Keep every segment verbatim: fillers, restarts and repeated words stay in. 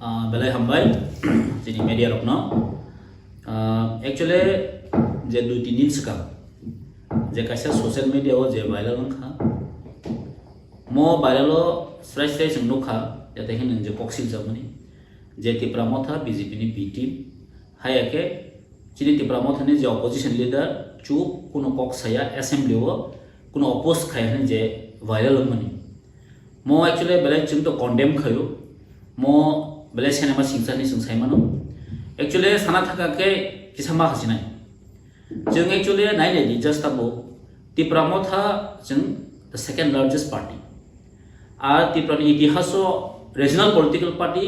Ah, belai hambai chini media rokno. Ah, actually, je dui tin din swkang je kaisa social media o je viral wngkha, mo viral o srai srai chwng nukha, jate hinwi je kok siljakmani je Tipra Motha B J P ni B team, hai khe chini Tipra Motha ni je opposition leader chup kuno kok saya, assembly o kuno oppose khai hwnwi je viral wngmani. Mo actually belai chwng to condemn khaio. Mo belai sinema singsa ni chwng sai mano. Actually sana thaka khe kisa ma hasinai. Chwng actually nai nai di just abo Tipra Motha chwng the second largest party. Ar Tipra ni itihaso regional political party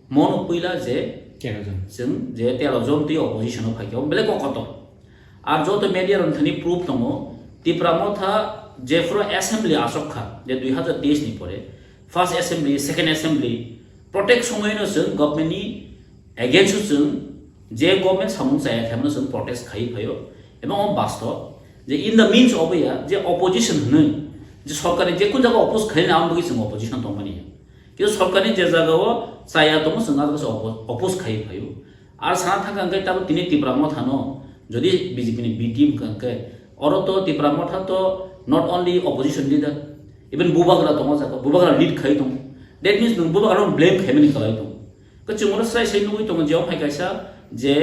mono puila je Tero jon. Chwng je tero jon twi opposition o phaikha, belai kok kotor. Ar joto media rok thani proof tongo, Tipra Motha jephuru assembly asok kha, je dui hazar teis ni pore, first assembly, second assembly, protest somoi no chwng government ni against o chwng, je government samung chaya khe mano chwng protest khai phaio, ebong o bastob, je in the means of ya, je opposition hwnwi, je sorkar ni je kun jaga oppose khaina, ang bagwi chwng opposition tongmani. Kintu sorkar ni je jaga o chaya tongo, chwng aro se oppo-, oppose khai phaio. Ar sana thangkha hwnkhe tabuk tini Tipra Motha no jodi B J P ni B team hwnkha hwnkhe, oro to Tipra Motha to not only opposition leader, even bubagra tongo jaga, bubagra lead khai tongo. That means nwng bubagra no blame khaimani kwlai tongo. Kwchwng oro srai srai nugwi tongo je omo hai kaisa je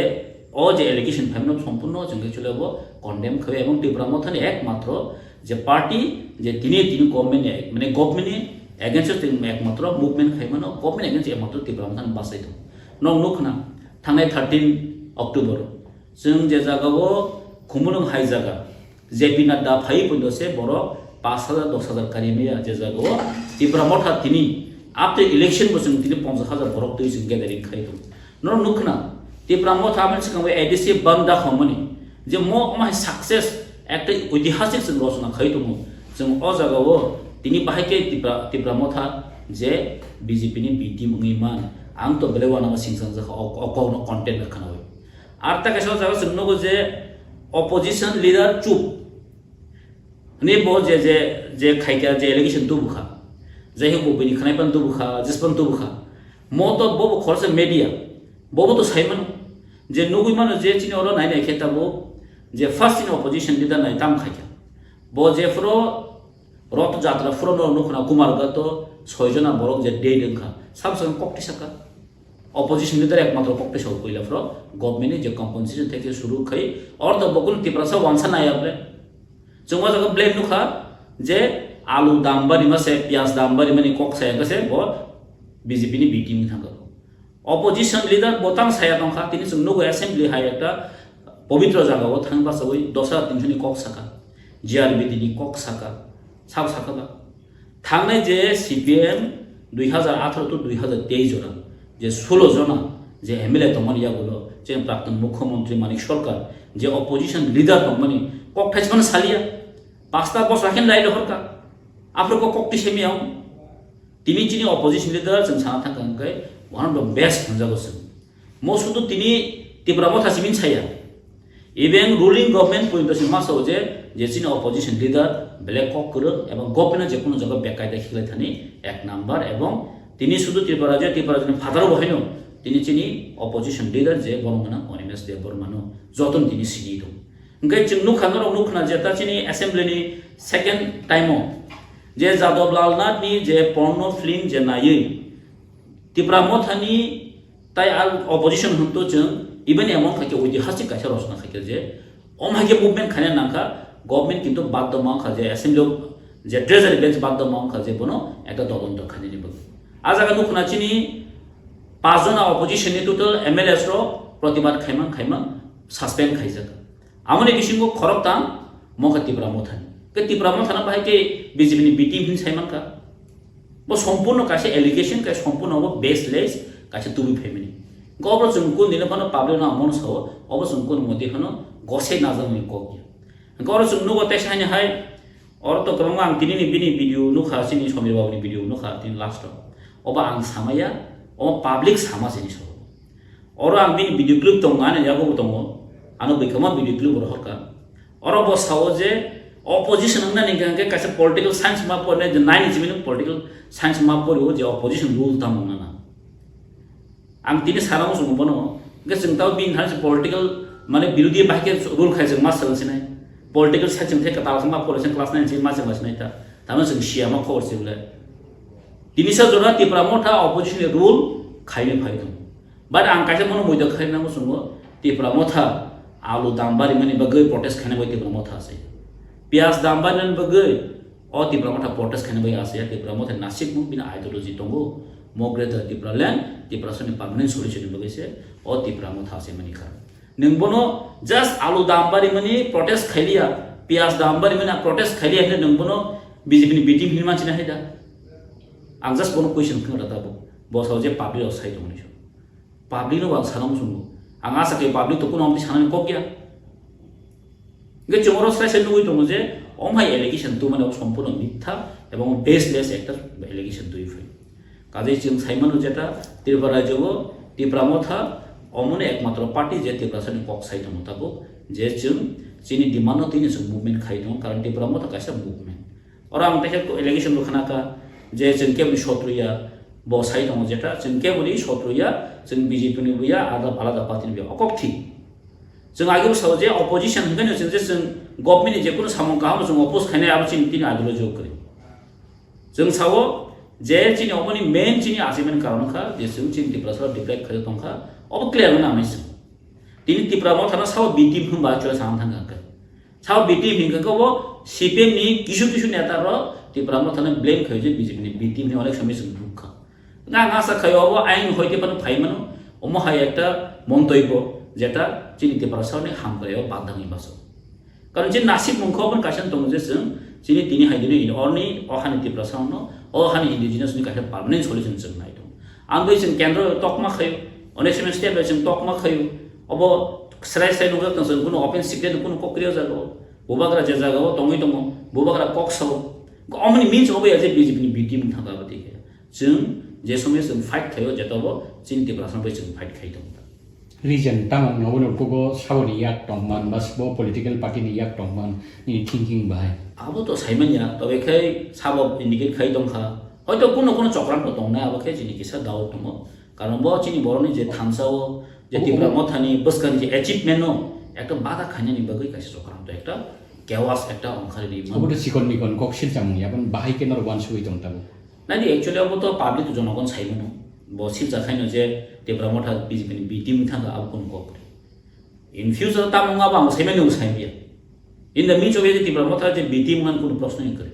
o je allegation phaimano sompurno chwng actually bo condemn khai, ebong Tipra Motha ni ekmatro je party je tini tini government ni, mane government ni against o tini ekmatro movement khaimano, government against ekmatro Tipra Motha ni bachai tongo. Nok nukha na, thangnai thirteen October chwng je jaga o Khumulwng hai jaga, J P Nadda phaiwi poito se borok pash hajar, dos hajar kari maya je jaga o Tipra Motha tini after election bo chwng tini ponchash hajar borok twi chwng gathering khai tongo. Norok nukha na, Tipra Motha aboni swkang bai A D C bandh da hwnmani je mo omo hai success ekta oitihasik chwng rochona khai tongo. Chwng o jaga o tini bahai khe Tipra, Tipra Motha je B J P ni B team wngwi man, ang to belai uanama singsa wngjakha o, o kokno content khnaui. Ar ta kaisa o jaga chwng nugo je opposition leader chup. Hwnwi bo je, je, je khaikha, je allegation tubukha, jai hwnkhe bo bini khwnai phano tubukha, jis phano tubukha. Mo to bobo khoroksa media, bobo to sai mano. Je nugwi mano je chini oro nai nai khe tabuk je first chini opposition leader nai tamo khaikha. Bo jephuru Roth Jatra phuru no nukha na Kumarghat o soi jona borok je dead wngkha, sabo sabo kokti saka. Opposition leader ekmatro kokte sabo puila phro government ni je compensation theke suru khai, or to bokul Tiprasa wansa naya ble. Chwng o jaga blame nukha je alu dam bari ma se, piyaj dam bari mani kok saya khe se bo B J P ni B team ni thangkha. Opposition leader bo tang saya tongkha, tini chwng nugo assembly hai ekta pobitro jaga o thang bachawi dos hajar tinsho ni kok saka, G R B D ni kok saka, sabo saka ba. Thangnai je C P M dui hazar atharo to dui hazar teis jora, je sulo jona je M L A tongmani yagulo, je prakton mukhyamantri Manik Sarkar, je opposition leader tongmani, kok thaismano saliya, pasta bosra khe lai rohorka, aphuru kok kok tisemi ang. Tini chini opposition leader chwng sana thangkha hwnkhe one of the best hwnjago chwng. Mo sudu tini Tipra Motha simin saya. Even ruling government point se masa je, je chini opposition leader belai kok kwrwng, ebong government je kono jaga bekaida khiklai thani ek number, ebong tini sudu Tripura je, Tripura jeni father bo haino tini chini opposition leader je borok gana Animesh Debbarma no joton tini sini tong. Hwnkhe chwng nukha, norok nukha je ta chini assembly ni second time o je Jadab Lal Nath ni je porno film je naiwi Tipra Motha ni tai ar opposition hwn to chwng even emon khaikhe oitihasik kaisa rochona khaikhe je om haikhe movement khaina nangkha, government kintu baddo ma wngkha je assembly o je treasury bench baddo ma wngkha je bono ekta todonto khainani bagwi. A jaga nukha chini pach jona opposition ni total M L As rok protibad khaimang khaimang suspend khaijak. Amoni bisingo khoroktham mokha Tipra Mothani. Ke Tipra Mothana bahai ke B J P ni B team hin sai mankha. Bo sompurno kaisa allegation, kaisa sompurno bo baseless, kaisa tubui phaimani. Hwnkhe obo chwng kun dino phano public no ang bono sao, obo chwng kun modi phano gosai najakmani kok ya. Hwnkhe oro chwng nugo teisa haini hai, oro to kwbangma ang tini ni bini video nukha, chini Somir Babu ni video nukha tini last o. Obo ang samaya, obo public sama chini sao. Oro ang bini video clip tongo, ani yago bo tongo. Ano bwkhama video clip rohorka. Oro bo sao je opposition wngna ni hwnkhe kaisa political science ma porne je nine ni simi political science ma porio je opposition rule tamo wngna na. Ang tini sana muchungo bono. Hwnkhe chwng tamo bini thani se political, mane, birodhi bahai khe rule khai chwng ma swrwng sinai. Political side chwng khe kwtal khe ma pore chwng class nine se ma chwng sinai ta. Tamo chwng siya ma khobor se bwle. Tini sa jora Tipra Motha opposition ni rule khaini phai tongo. But ang kaisa bono muido khaina muchungo, Tipra Motha alu dam barimani bagwi protest khaina bai Tipra Motha se. Piyaj dam barimani bagwi O Tipra Motha protest khaina bai asaya, Tipra Motha nasik mung bini ideology tongo, mo Greater Tipraland, Tiprasani permanent solution ni bagwi se o Tipra Motha asai mani kha. Nwng bono just alu dam barimani protest khailiya, piyaj dam barimani protest khailiya hwnwi nwng bono B J P ni B team hinwi manchina hai da? Ang just bono question khna da tabuk. Bo sao je public rok sai tongmani so. Public no ang sana muchungo. Ang asa khe public to kuno amtwi sanani kok ya. Hingke chwng oro srai srai nugwi tongo je, omo hai allegation twi mani abo sompurno mitha ebong baseless ekta allegation twi phai. Kajai chwng sai mano jeta Tripura rajyo o Tipra Motha omoni ekmatro party je Tiprasani kok sai tongo tabuk, je chwng chini demand no twi no chwng movement khai tongo, karon Tipra Motha kaisa movement. Oro ang teisa allegation bo khna kha je chwng keboni sotru ya, bo sai tongo jeta chwng keboni sotru ya, chwng B J P ni bo ya, alada, alada party ni bo ya. O kok thik. Chwng age bo sao je opposition hwnkhe no chwng je chwng government ni je kunu samung kaham chwng oppose khainai abo chini tini ideology o kwrwi. Chwng sao je chini oboni main chini achievement karon kha je chwng chini Tiprasa divide khaijak tongkha, obo clear wngna nai chwng. Tini Tipra Motha no sao B team hwnba chwla sana thangkha hwnkhe. Sao B team hwnkhe khe bo C P M ni kisu kisu neta rok Tipra Motha no blame khaio je B J P ni B team ni onek somoi chwng nukha. Nga nga sa khaio obo ain hoite phano phai mano, omo hai ekta montoi bo jeta chini Tiprasa ni hamkrai o badang ni baso. Karon je nasib mungkha obo kaisa tongo je chwng chini tini hai dini orni o hani Tiprasa no o hani indigenous ni kaisa permanent solution chwng nai tongo. Ang bai chwng kendro tokma khaio, onek somoi state bai chwng tokma khaio, obo srai srai nukjak tong chwng kuno open secret kuno kok kriya jaga o. Bubagra je jaga o tongwi tongo, bubagra kok sao. Omoni means obo ya je B J P ni B team thangka abo tike. Chwng je somoi chwng fight khaio, jetobo chini Tiprasa bai chwng fight khai tongo. Reason tamo wngkha, obo ni ukugo saboni yak tongman ba bo political party ni yak tongman nini thinking bahai? Abo to saimanya, tobe khai sabo indicate khai tongkha. Hoito kuno kuno chokranto tongnai, abo khe chini kisa doubt tongo. Karon bo chini borokni je thansa o, je Obo, Tipra obo. Mothani bwskangni je achievement no ekta bada khainani bagwi kaisa chokranto, ekta chaos ekta ongkhar ri mano. Obo to chikon mikon kok silchamung ya, aboni bahai khe norok uansugwi tong tabuk. Nadi actually abo to public jonogon saimano. Bo silcha khaino je Tipra Motha B J P ni B team thangkha abo kunu kok. In future tamo wngma bo ang saimani bo saimya. In the midst of je Tipra Motha je B team wngmani kunu proshno wngkha.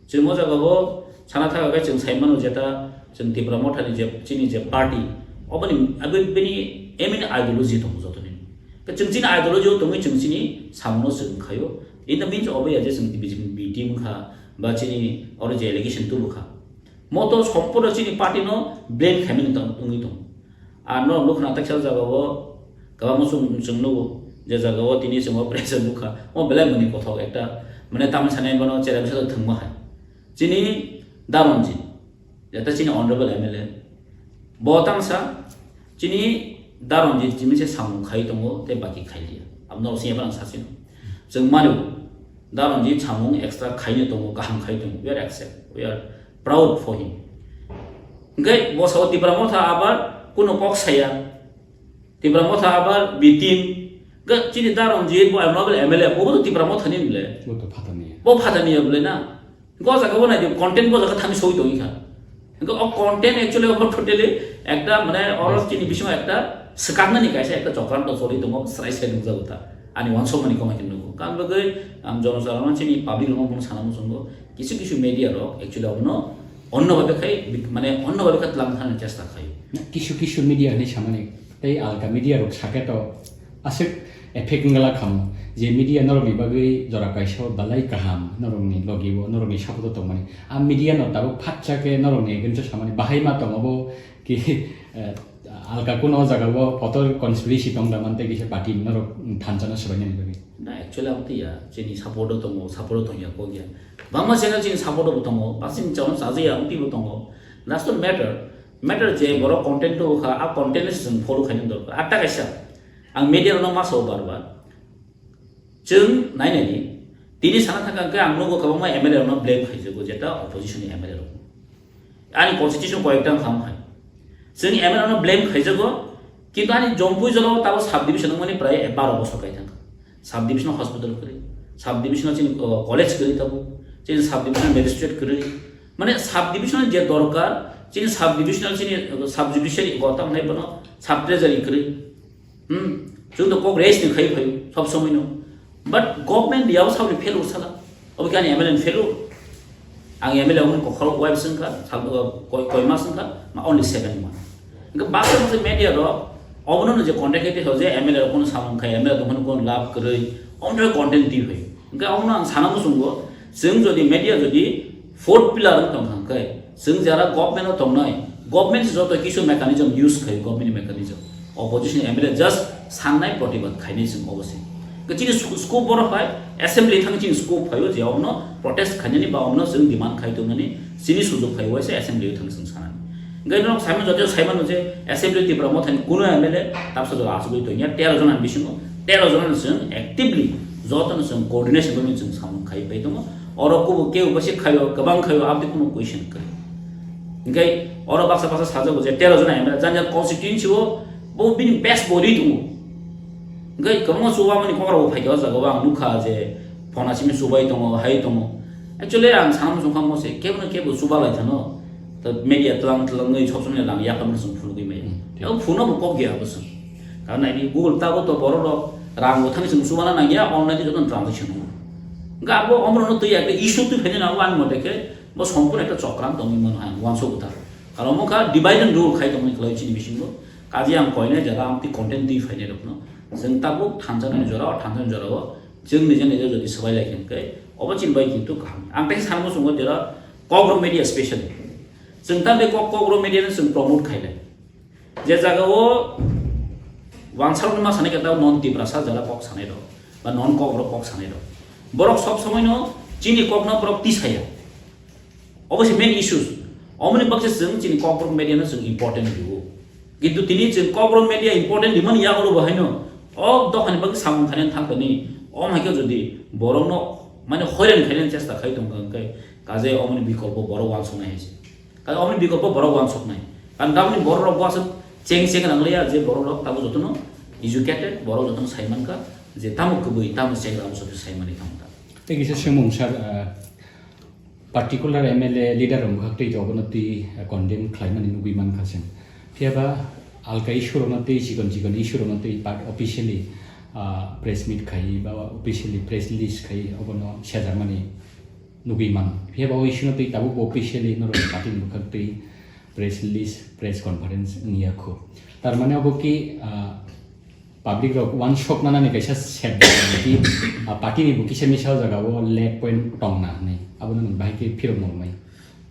Chwng o jaga o sana thaga khe chwng saimano jeta chwng Tipra Motha ni je chini je party oboni abo bini aim and ideology tongo jotoni. Khe chwng chini ideology o tongwi chwng chini samono chwng khaio. In the midst of ya je chwng B J P ni B team wngkha ba chini oro je allegation tubu kha. Moto sompurno chini party no blame khaimani tong-, wngwi tongo. Ar no nukha na taksa jaga o kwbangma chwng, chwng nugo je jaga o tini chwng o pressure nukha. O belai mani kothok ekta mane tamni sanai bono chera bisa thwngma hai. Chini Daronji, jeta chini honorable M L A. Bo tamsa chini Daronji chini se samung khai tongo tei baki khai liya. Abno sini bang sasino. Chwng mani Daronji samung extra khaini tongo, kaham khai tongo. We are accept, we are proud for him. Hingke bo sao Tipra Motha abar kuno kok saya. Tipra Motha abar B team. Ga chini Daronji bo honorable M L A, bo bo Tipra Motha ni bole. Bo to phatani. Bo phatani ya bole na. Go jaga bo nai di content bo jaga thani soi tongi kha. Hingke o content actually o totally ekta mane oro chini bisingo ekta swkaknani kaisa ekta chokranto choli tongo, srai srai nukjago ta. Ani uansukmani kok hai khe nugo. Kang bagwi ang jono chwla mani chini public rokno bono sana muchungo. Kisu kisu media rok actually abono onno bhabe khai, mane onno bhabe kha tlang thani chesta khai. Kisu kisu media hinwi samani tei alka media rok sake to aswk effect wngla khamu je media norokni bagwi jora kaisa o belai kaham, norokni logi o, norokni support o tongmani. A media no tabuk phatsa khe norokni against o samani bahai ma tongo bo ki, eh, alka kuno o jaga o kotor conspiracy tong da man tei kisa party norok thansa no swbainani bagwi. Na, actually, abo twi ya, chini support o tongo, support o tongya kok ya. Bangma channel chini support o bo tongo, bak chini channel chajakya, abo twi bo tongo. That's not matter. Matter je borok content o kha, a content no se chwng follow khaina dorkar. Atta kaisa, ang media rokno ma sao bar bar. Chwng nai nai di. Tini sana thangka hwnkhe ang nugo kwbangma M L A rokno blame khaijago, jeta opposition ni M L A rok. Ani constitution koyekta wngkha hai. Chwng M L A no blame khaijago, kintu ani Jompui jora o tabo sub division wngmani prai baro bosor kai thangkha. Sub division hospital kwrwi, sub division chini, uh, college kwrwi tabo, chini sub division magistrate kwrwi. Mane sub division je dorkar, chini sub division chini, uh, sub judiciary ko tamo nai bono sub treasury kwrwi. Hmm, chwng to kok raise ni khai phaio sob somoi no. But government yao sabni failure sala. Obo khe ani M L A ni failure. Ang M L A wngmani kokhorok wai bwswng kha, sal, koi, koi mas wngkha, ma only seven month. Hingke baksa baksa media rok obono no je content khe tei je M L A rok kono samung khai, M L A rok kono kono lab kwrwi, omo content twi phai. Hingke omono ang sana muchungo, chwng jodi media jodi fourth pillar wng tong kha hingke, chwng jara government o tongnai, government se joto kisu mechanism use khai, government ni mechanism. Opposition M L A just sannai protibad khainai chwng obo se. Hingke chini sco-, scope borok hai assembly thang chini scope phaio je omno protest khainani ba omno chwng demand khai tongnani chini sujok phai waisa assembly thang chwng sanani. Hingke norok saimano joto saimano je assembly Tipra Mothani kuno M L A tabsa jora achugwi tongya tero jona bisingo tero jona chwng actively jotono chwng coordination bai chwng samung khai pai tongo. Oro kubo kebo basi khaio kwbang khaio abdi kuno question kwrwi. Hingke oro baksa baksa sajago je tero jona M L A jani jani constituency o bo bini best body tongo. Hingke kwbangma chubamani kokrok bo phaikha o jaga o ang nukha je phona simi chubai tongo, hai tongo. Actually ang sana muchung kha mo se kebo no kebo chuba lai thano. To media tlang tlang nwi sob somoi lang yakha muchung phunugwi maya. Hmm, thik. Abo phuno bo kok ya bo se. Karon naidi Google tabo to borok rok rang bo thani chwng chubana nangya online joto transaction o. Hingke abo omro no twi ya issue twi phaini nango ani mote khe bo sompurno ekta chokran tongwi mano hai wansuk utar. Karon mo kha divide and rule khai tongni khlai chini bisingo. Kaji ang koinai jaga ang twi content twi phainai rokno. Chwng tabuk thansa nani jora o thansa nani jora o chwng nija nija jodi swbai lai khe hingke obo chini bai kintu kaham. Ang tei sana muchungo jora Kokborok media specially. Chwng tamni kok Kokborok media no chwng promote khailai. Je jaga o wansarokni ma sanai khe tamo non Tiprasa jora kok sanai rok ba non Kokborok kok sanai rok. Borok sob somoi no chini kok no borok tisaya. Obo se main issues. Omoni baksa chwng chini Kokborok media no chwng important rwo. Kintu tini chwng Kokborok media important rimani yago bo haino o dokhani bagwi samung khainani thangkani om hai khe jodi borok no mane hoiran khainani chesta khai tongkha hwnkhe kaje omoni bikolpo borok wansuknai hai se. Kaje omoni bikolpo borok wansuknai. Karon tamoni borok rok bo aswk cheng cheng rang liya je borok rok tamo jotono educated borok jotono sai mankha je tamo kwbwi tamo cheng rang joto sai mani tamo ta. Tei kisa swngmung sir, ah, particular M L A leader rok bwkhak twi obono twi, ah, condemn khlaimani nugwi mankha chwng. Phiya ba alka issue rokno twi chikon chikon issue rokno twi part officially, ah, press meet khai ba officially press release khai obono sejakmani nugwi man. Phiya ba o issue no twi tabuk bo officially norok party ni bwkhak twi press release, press conference wngya khu. Tar mane obo ki, ah, public rok wansok nanani kaisa sep ki, ah, party ni bo kisa misa o jaga o leg point tong na hinwi. Abo no bahai khe phirok nang nai.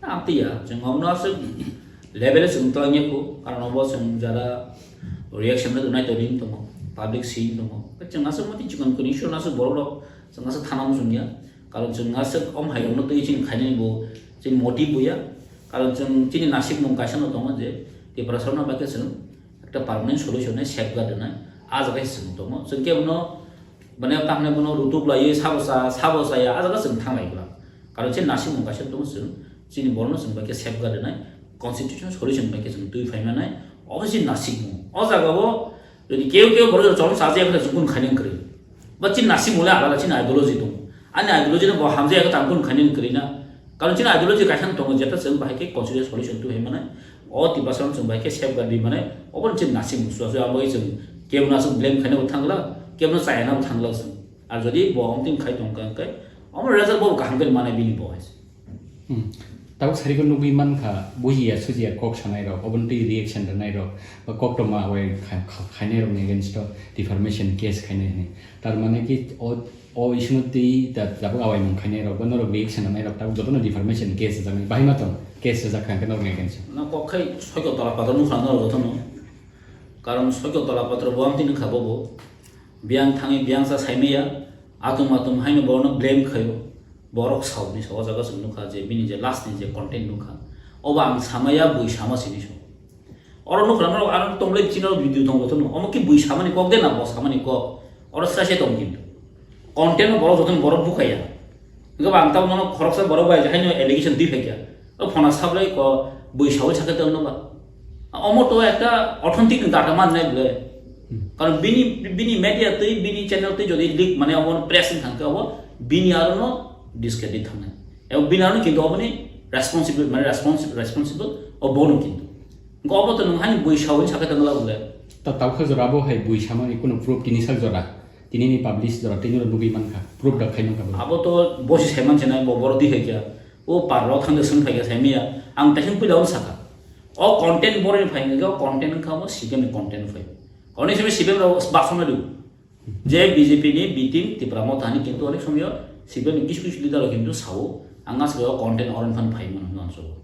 Amtwi ya, chwng omno aswk level o chwng twlangya khu, karon obo chwng jara reaction no nai toni tongo, public si tongo. Chwng aswk mati chikon kuni issue no aswk borok rok chwng aswk thana muchungya. Karon chwng aswk om hai rokno twi chini khainani bo chini motive bo ya. Karon chwng chini nasikmung kaisa no tongo je Tiprasa rokno bai khe chwng ekta permanent solution nai safeguard nai ah jaga se chwng tongo. Chwng khe bono bani tamni bono rutuk laiwi sabo cha sabo chaya ah jaga chwng thang lai bwla. Karon chini nasikmung kaisa tongo chwng chini borokno chwng bai khe safeguard nai constitution solution bai khe chwng twi phai manai obo chini nasikmung. O jaga o Jodi keu keu borok jora chwng sajak khe chwng kunu khainani kwrwi. Ba chini nasikmung le alada chini ideology tongo. Ani ideology no bo hamjak khe tang kunu khainani kwrwi na. Karon chini ideology kaisa no tongo jeta chwng bahai khe constitution solution twi hai manai. O Tiprasa no chwng bahai khe safeguard di manai. Obo chini nasikmung suya suya abo chwng kebo no aswk blame khaina bo thangla, kebo no chayana bo thangla chwng. Ar jodi bo ongtwing khai tong kha hwnkhe omo result bo kaham khe manai bini bo hai se. Hmm. Tabuk sari ko nugwi mankha, bujiya sujiya kok sanai rok, oboni twi reaction rwnai rok, ba koktwma wai kha-, kha-, khainai rokni against o defamation case khainai hwnwi. Tar mane ki o, o issue no twi ta-, tabuk awaimung khainai rok, ba norok reaction rwnai rok, tabuk jotono defamation case rwjaknai. Bahai ma tong case rwjak kha hwnkhe norokni against o? Na kok khai soito tola pator nukha norok jotono. Karon soito tola pator bo amtwi nukha bobo. Biyang thangwi biyang sa saimaya, atum atum haino borokno blame khaio. Borok sauni sa o jaga chwng nukha je bini je last ni je content nukha. Obo ang samaya bui sama sini so. Oro nukha norok aro tonglai chini video tongo tono. Omo ki bui samani kok de na bo samani kok. Oro sra se tong kintu. Content no borok jotono borok bukaya. Hingke ba ang tamo nono khoroksa borok bai haino allegation twi phaikha. O phona sablai ko bui sawi sakhe tongno ba. Omo to ekta authentic ni data man nai bole. Karon bini, bini media twi, bini channel twi jodi leak mane obo press ni thangkhe obo bini aro no discredit thangnai. Ebo bini aro no kintu oboni responsible, mane responsible, responsible obo no kintu. Engko obo to nung hani bui sawi sakhe tongla bole. Ta tawkha jora bo hai bui samani kuno proof tini sak jora. Tini ni publish jora tini ro nugui mankha. Proof da khai mankha bo. Abo to bosi saiman se nai bo boro di hai kya. O par ro thang de sun phai kya sai miya. Ang ta sing pila on saka. O content boro ni phai nge o content kha bo C P M ni content phai. Oni simi C P M ro bak samai du. Je B J P ni B team Tipra Motha ni kintu onek somoy C P M ni kisu kisu leader rok kintu sao. Ang asle o content oron phan phai mano hwnwi ang sago.